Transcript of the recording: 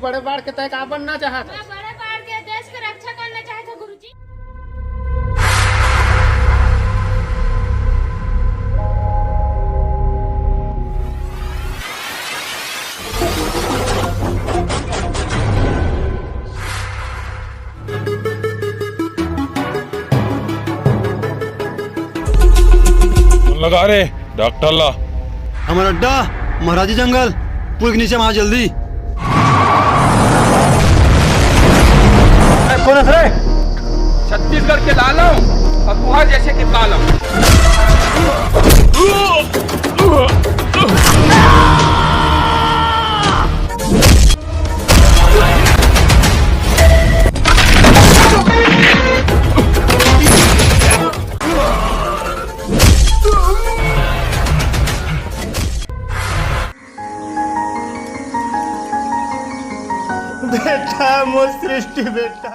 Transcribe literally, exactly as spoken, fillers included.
बड़े बाढ़ के तय का बनना चाहत? मैं बड़े बाढ़ के देश के रक्षा करना चाहत हूँ, गुरुजी। कौन लगा रे डॉक्टर ला? हमर अड्डा, महाराजी जंगल, पुल के नीचे में आ जल्दी। ए, कौन है रे? छत्तीसगढ़ के लालम और तुहार जैसे के तालम। बेटा, मोर सृष्टि बेटा।